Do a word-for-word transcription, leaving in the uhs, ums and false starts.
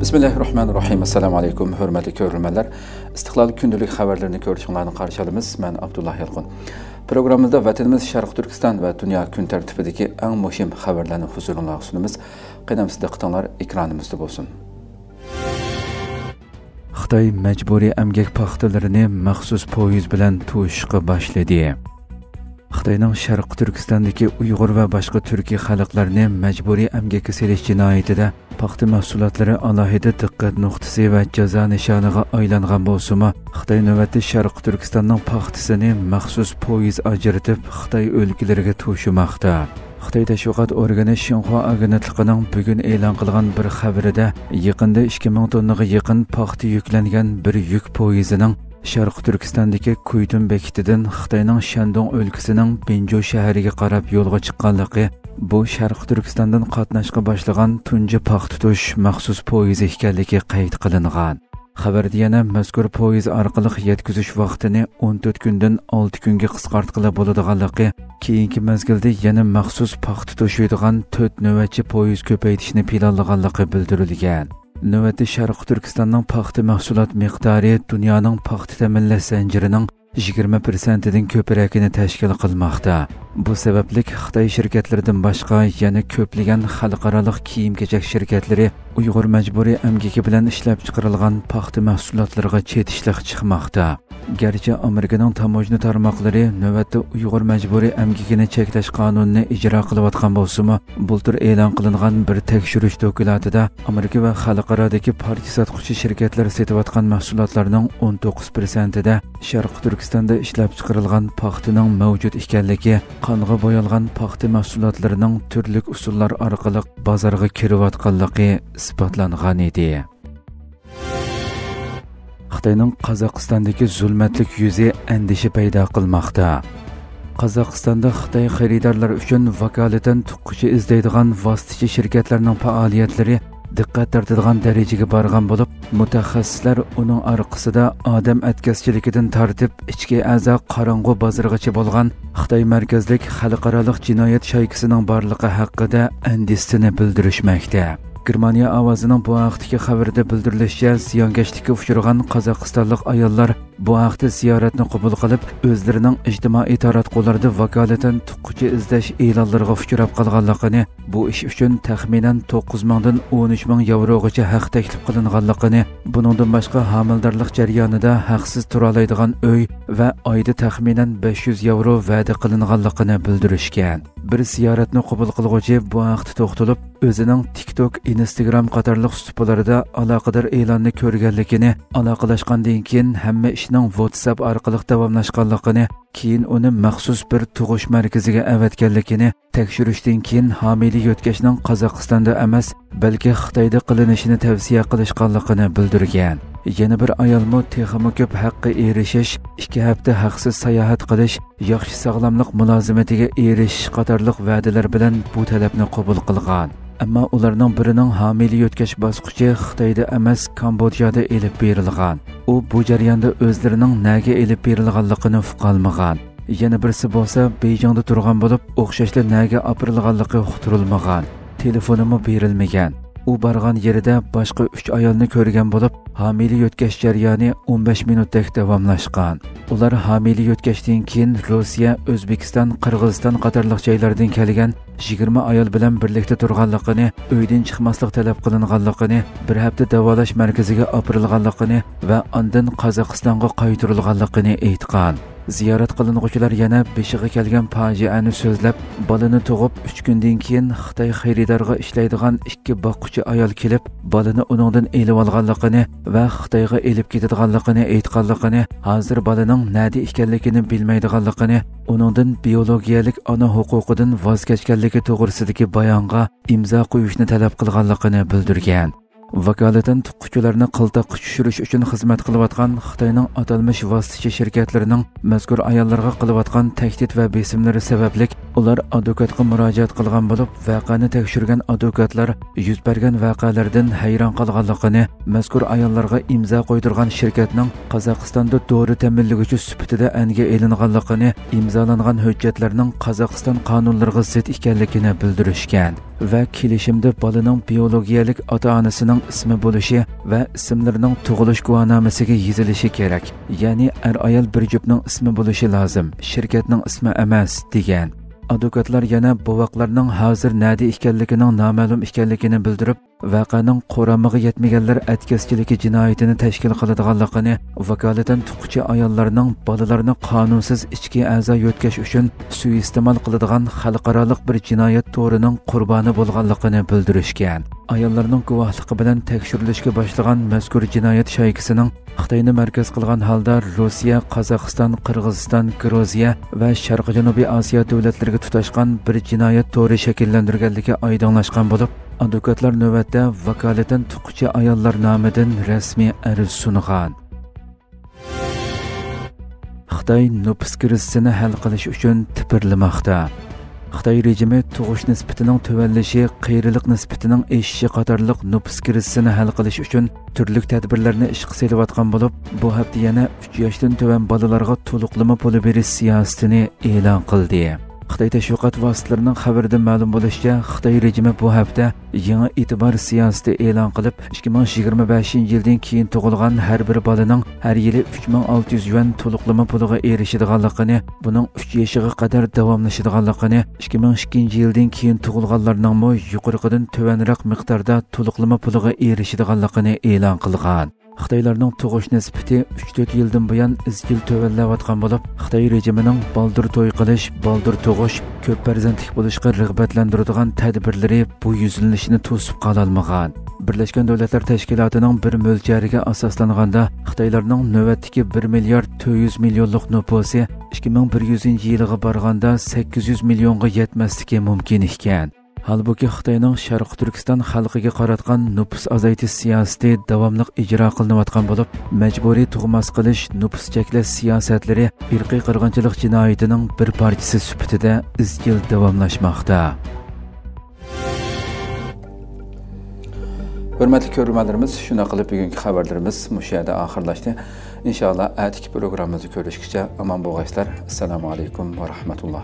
بىسمىللاھىررەھمانىررەھىم. ئەسسالامۇ ئەلەيكۇم، ھۆرمەتلىك كۆرۈرمەنلەر. ئىستىقلال كۈندىلىك خەۋەرلىرىنى كۆرۈشۈڭلارنى قارشى ئالىمىز. مەن ئابدۇللا يالقۇن. پروگراممىمىزدا ۋەتىنىمىز شەرقىي تۈركىستان ۋە دۇنيا كۈن تەرتىپىدىكى ئەڭ مۇھىم خەۋەرلەرنى ھۇزۇرۇڭلارغا سۇنىمىز. قېنى ئەمىسە دىققىتىڭلار ئېكرانىمىزدا بولسۇن. خىتاي مەجبۇرىي ئەمگەك پاختىلىرىنى مەخسۇس پويىز بىلەن توشۇشقا باشلىدى. خىتاينىڭ شەرقىي تۈركىستاندىكى ئۇيغۇر ۋە باشقا تۈركىي خەلقلەرنى مەجبۇرىي ئەمگەككە سېلىش جىنايىتىدە پاختا مەھسۇلاتلىرى ئالاھىدە دىققەت نۇقتىسى ۋە جازا نىشانىغا ئايلانغان بولسىمۇ، خىتاي نۆۋەتتە شەرقىي تۈركىستاننىڭ پاختىسىنى مەخسۇس پويىز ئاجرىتىپ، خىتاي ئۆلكىلىرىگە توشۇماقتا. خىتاي تەشۋىقات ئورگىنى شىنخۇا ئاگېنتلىقىنىڭ بۈگۈن ئېلان قىلغان بىر خەۋىرىدە، يېقىندا ئىككى مىڭ توننىغا يېقىن پاختا يۈكلەنگەن بىر يۈك پويىزىنىڭ شەرقىي تۈركىستاندىكى كۇيتۇن بېكىتىدىن خىتاينىڭ شەندۇڭ ئۆلكىسىنىڭ بىنجۇ شەھىرىگە قاراپ يولغا چىققانلىقى، بۇ شەرقىي تۈركىستاندىن قاتناشقا باشلىغان تۇنجى پاختا توشۇش مەخسۇس پويىزى ئىكەنلىكى قەيت قىلىنغان. خەۋەردە يەنە مەزكۇر پويىز ئارقىلىق يەتكۈزۈش ۋاقتىنى ئون تۆت كۈندىن ئالتە كۈنگە قىسقارتقىلى بولىدىغانلىقى، كېيىنكى مەزگىلدە يەنە مەخسۇس پاختا توشۇيدىغان تۆت نۆۋەتچى پويىز كۆپەيتىشنى پىلانلىغانلىقى بىلدۈرۈلگەن. نۆۋەتتە شەرقىي تۈركىستاننىڭ پاختا مەھسۇلات مىقدارى دۇنيانىڭ پاختا تەمىنلەش زەنجىرىنىڭ يىگىرمە پىرسەنتىدىن كۆپرەكىنى تەشكىل قىلماقتا. بۇ سەۋەبلىك خىتاي شىركەتلىرىدىن باشقا يەنە كۆپلىگەن خەلقئارالىق كىيىم-كېچەك شىركەتلىرى ئۇيغۇر مەجبۇرىي ئەمگىكى بىلەن ئىشلەپچىقىرىلغان پاختا مەھسۇلاتلىرىغا چېتىشلىق چىقماقتا. گەرچە ئامېرىكىنىڭ تاموژنا تارماقلىرى نۆۋەتتە ئۇيغۇر مەجبۇرىي ئەمگىكىنى چەكلەش قانۇنىنى ئىجرا قىلىۋاتقان بولسىمۇ، بۇلتۇر ئېلان قىلىنغان بىر تەكشۈرۈش دوكلاتىدا ئامېرىكا ۋە خەلقئارادىكى پارچە ساتقۇچى شىركەتلەر سېتىۋاتقان مەھسۇلاتلارنىڭ ئون توققۇز پىرسەنتىدە شەرقىي تۈركىستاندا ئىشلەپچىقىرىلغان پاختىنىڭ مەۋجۇت ئىكەنلىكى، قانغا بويالغان پاختا مەھسۇلاتلىرىنىڭ تۈرلۈك ئۇسۇللار ئارقىلىق بازارغا كىرىۋاتقانلىقى ئىسپاتلانغان ئىدى. خىتاينىڭ قازاقىستاندىكى زۇلمەتلىك يۈزى ئەندىشە پەيدا قىلماقتا. قازاقىستاندا خىتاي خېرىدارلار ئۈچۈن ۋاكالىتەن تۇغقۇچى ئىزدەيدىغان ۋاسىتىچى شىركەتلەرنىڭ پائالىيەتلىرى دىققەت تارتىدىغان دەرىجىگە بارغان بولۇپ، مۇتەخەسسىسلەر ئۇنىڭ ئارقىسىدا ئادەم ئەتكەسچىلىكىدىن تارتىپ ئىچكى ئەزا قاراڭغۇ بازىرىغىچە بولغان خىتاي مەركەزلىك خەلقئارالىق جىنايەت شايكىسىنىڭ بارلىقى ھەققىدە ئەندىشىسىنى بىلدۈرۈشمەكتە. گېرمانىيە ئاۋازىنىڭ بۇ ھەقتىكى خەۋىرىدە بىلدۈرۈلۈشىچە، زىيانكەشلىككە ئۇچرىغان قازاقىستانلىق ئاياللار بۇ ھەقتە زىيارەتنى قوبۇل قىلىپ، ئۆزلىرىنىڭ ئىجتىمائىي تاراتقۇلاردا ۋاكالىتەن تۇغقۇچى ئىزدەش ئېلانلىرىغا ئۇچراپ قالغانلىقىنى، بۇ ئىش ئۈچۈن تەخمىنەن توققۇز مىڭدىن ئون ئۈچ مىڭ ياۋروغىچە ھەق تەكلىپ قىلىنغانلىقىنى، بۇنىڭدىن باشقا ھامىلىدارلىق جەريانىدا ھەقسىز تۇرالايدىغان ئۆي ۋە ئايدا تەخمىنەن بەش يۈز ياۋرو ۋەدە قىلىنغانلىقىنى بىلدۈرۈشكەن. بىر زىيارەتنى قوبۇل قىلغۇچى بۇ ھەقتە توختىلىپ، ئۆزىنىڭ تىك توك، ئىنستاگرام قاتارلىق سۇپىلىرىدا ئالاقىدار ئېلاننى كۆرگەنلىكىنى، ئالاقىلەشكەندىن كېيىن ھەممە ئىشنىڭ ۋاتساپ ئارقىلىق داۋاملاشقانلىقىنى، كېيىن ئۇنى مەخسۇس بىر تۇغۇش مەركىزىگە ئەۋەتكەنلىكىنى، تەكشۈرۈشتىن كېيىن ھامىلە يۆتكەشنىڭ قازاقىستاندا ئەمەس، بەلكى خىتايدا قىلىنىشىنى تەۋسىيە قىلىشقانلىقىنى بىلدۈرگەن. يەنە بىر ئايالمۇ تېخىمۇ كۆپ ھەققە ئېرىشىش، ئىككى ھەپتە ھەقسىز ساياھەت قىلىش، ياخشى ساغلاملىق مۇلازىمىتىگە ئېرىشىش قاتارلىق ۋەدىلەر بىلەن بۇ تەلەپنى قوبۇل قىلغان. ئەمما ئۇلارنىڭ بىرىنىڭ ھامىلە يۆتكەش باسقۇچى خىتايدا ئەمەس، كامبودژادا ئېلىپ بېرىلغان. ئۇ بۇ جەرياندا ئۆزلىرىنىڭ نەگە ئېلىپ بېرىلغانلىقىنى ئۇقالمىغان. يەنە بىرسى بولسا بېيجىڭدا تۇرغان بولۇپ، ئوخشاشلا نەگە ئاپىرىلغانلىقى ئۇقتۇرۇلمىغان. تېلېفونىمۇ بېرىلمىگەن. ئۇ بارغان يېرىدە باشقا ئۈچ ئايالنى كۆرگەن بولۇپ، ھامىلە يۆتكەش جەريانى ئون بەش مىنۇتتەك داۋاملاشقان. ئۇلار ھامىلە يۆتكەشتىن كېيىن روسىيە، ئۆزبېكىستان، قىرغىزىستان قاتارلىق جايلاردىن كەلگەن يىگىرمە ئايال بىلەن بىرلىكتە تۇرغانلىقىنى، ئۆيدىن چىقماسلىق تەلەپ قىلىنغانلىقىنى، بىر ھەپتە داۋالاش مەركىزىگە ئاپىرىلغانلىقىنى ۋە ئاندىن قازاقىستانغا قايتۇرۇلغانلىقىنى ئېيتقان. زىيارەت قىلىنغۇچىلار يەنە بېشىغا كەلگەن پاجىئەنى سۆزلەپ، بالىنى تۇغۇپ ئۈچ كۈندىن كېيىن خىتاي خېرىدارغا ئىشلەيدىغان ئىككى باققۇچى ئايال كېلىپ، بالىنى ئۇنىڭدىن ئېلىۋالغانلىقىنى ۋە خىتايغا ئېلىپ كېتىدىغانلىقىنى ئېيتقانلىقىنى، ھازىر بالىنىڭ نەدە ئىكەنلىكىنى بىلمەيدىغانلىقىنى، ئۇنىڭدىن بىيولوگىيەلىك ئانا ھوقۇقىدىن ۋاز كەچكەنلىكى توغرىسىدىكى بايانغا ئىمزا قويۇشنى تەلەپ قىلغانلىقىنى بىلدۈرگەن. ۋاكالىتەن تۇغقۇچىلارنى قىلتاققا چۈشۈرۈش ئۈچۈن خىزمەت قىلىۋاتقان خىتاينىڭ ئاتالمىش ۋاسىتىچى شىركەتلىرىنىڭ مەزكۇر ئاياللارغا قىلىۋاتقان تەھدىت ۋە بېسىملىرى سەۋەبلىك، ئۇلار ئادۋوكاتقا مۇراجىئەت قىلغان بولۇپ، ۋەقەنى تەكشۈرگەن ئادۋوكاتلار يۈز بەرگەن ۋەقەلەردىن ھەيران قالغانلىقىنى، مەزكۇر ئاياللارغا ئىمزا قويدۇرغان شىركەتنىڭ قازاقىستاندا دورا تەمىنلىگۈچى سۈپىتىدە ئەنگە ئېلىنغانلىقىنى، ئىمزالانغان ھۆججەتلەرنىڭ قازاقىستان قانۇنلىرىغا زىت ئىكەنلىكىنى بىلدۈرۈشكەن. ۋە كېلىشىمدە بالىنىڭ بىيولوگىيەلىك ئاتا-ئانىسىنىڭ ئىسمى بولۇشى ۋە ئىسىملىرىنىڭ تۇغۇلۇش گۇۋاھنامىسىگە يېزىلىشى كېرەك. يەنى ئەر-ئايال بىر جۈپنىڭ ئىسمى بولۇشى لازىم، شىركەتنىڭ ئىسمى ئەمەس، دېگەن. ئادۋوكاتلار يەنە بوۋاقلارنىڭ ھازىر نەدە ئىكەنلىكىنىڭ نامەلۇم ئىكەنلىكىنى بىلدۈرۈپ، ۋەقەنىڭ قورامىغا يەتمىگەنلەر ئەتكەسچىلىكى جىنايىتىنى تەشكىل قىلىدىغانلىقىنى، ۋاكالىتەن تۇغقۇچى ئاياللارنىڭ بالىلارنى قانۇنسىز ئىچكى ئەزا يۆتكەش ئۈچۈن سۇيىئىستېمال قىلىدىغان خەلقئارالىق بىر جىنايەت تورىنىڭ قۇربانى بولغانلىقىنى بىلدۈرۈشكەن. ئاياللارنىڭ گۇۋاھلىقى بىلەن تەكشۈرۈلۈشكە باشلىغان مەزكۇر جىنايەت شايكىسىنىڭ خىتاينى مەركەز قىلغان ھالدا روسىيە، قازاقىستان، قىرغىزىستان، گرۇزىيە ۋە شەرقىي جەنۇبىي ئاسىيا دۆلەتلىرىگە تۇتاشقان بىر جىنايەت تورى شەكىللەندۈرگەنلىكى ئايدىڭلاشقان بولۇپ، ئادۋوكاتلار نۆۋەتتە ۋاكالىتەن تۇغقۇچى ئاياللار نامىدىن رەسمىي ئەرز سۇنغان. خىتاي نوپۇس كىرىزىسىنى ھەل قىلىش ئۈچۈن تىپىرلىماقتا. خىتاي رېجىمى تۇغۇش نىسبىتىنىڭ تۆۋەنلىشى، قېرىلىق نىسبىتىنىڭ ئېشىشى قاتارلىق نوپۇس كىرىزىسىنى ھەل قىلىش ئۈچۈن تۈرلۈك تەدبىرلەرنى ئىشقا سېلىۋاتقان بولۇپ، بۇ ھەپتە يەنە ئۈچ ياشتىن تۆۋەن بالىلارغا تولۇقلىما پۇلى بېرىش سىياسىتىنى ئېلان قىلدى. خىتاي تەشۋىقات ۋاسىتىلىرىنىڭ خەۋىرىدە مەلۇم بولۇشىچە، خىتاي رېجىمى بۇ ھەپتە يېڭى ئېتىبار سىياسىتى ئېلان قىلىپ، ئىككى مىڭ يىگىرمە بەشىنچى يىلدىن كېيىن تۇغۇلغان ھەر بىر بالىنىڭ ھەر يىلى ئۈچ مىڭ ئالتە يۈز يۈەن تولۇقلىما پۇلىغا ئېرىشىدىغانلىقىنى، بۇنىڭ ئۈچ يېشىغا قەدەر داۋاملىشىدىغانلىقىنى، ئىككى مىڭ ئىككىنچى يىلدىن كېيىن تۇغۇلغانلارنىڭمۇ يۇقىرىقىدىن تۆۋەنرەك مىقداردا تولۇقلىما پۇلىغا ئېرىشىدىغانلىقىنى ئېلان قىلغان. خىتايلارنىڭ تۇغۇش نىسبىتى ئۈچ تۆت يىلدىن بۇيان ئىزچىل تۆۋەنلەۋاتقان بولۇپ، خىتاي رېجىمىنىڭ بالدۇر توي قىلىش، بالدۇر تۇغۇش، كۆپ پەرزەنتلىك بولۇشقا رىغبەتلەندۈرىدىغان تەدبىرلىرى بۇ يۈزلىنىشنى توسۇپ قالالمىغان. بىرلەشكەن دۆلەتلەر تەشكىلاتىنىڭ بىر مۆلچەرىگە ئاساسلانغاندا، خىتايلارنىڭ نۆۋەتتىكى بىر مىليارد تۆت يۈز مىليونلۇق نوپۇسى ئىككى مىڭ بىر يۈزىنچى يىلىغا بارغاندا سەككىز يۈز مىليونغا يەتمەسلىكى مۇمكىن ئىكەن. ھالبۇكى، خىتاينىڭ شەرقىي تۈركىستان خەلقىگە قاراتقان نوپۇس ئازايتىش سىياسىتى داۋاملىق ئىجرا قىلىنىۋاتقان بولۇپ، مەجبۇرىي تۇغماس قىلىش، نوپۇس چەكلەش سىياسەتلىرى ئىرقىي قىرغىنچىلىق جىنايىتىنىڭ بىر پارچىسى سۈپىتىدە ئىزچىل داۋاملاشماقتا. ھۆرمەتلىك كۆرۈرمەنلىرىمىز، شۇنداق قىلىپ بۈگۈنكى خەۋەرلىرىمىز مۇشۇ يەردە ئاخىرلاشتى. ئىنشائاللا، ئەتىكى پروگراممىمىزدا كۆرۈشكىچە ئامان بولغايسىلەر. ئەسسالامۇ ئەلەيكۇم ۋە رەھمەتۇللا.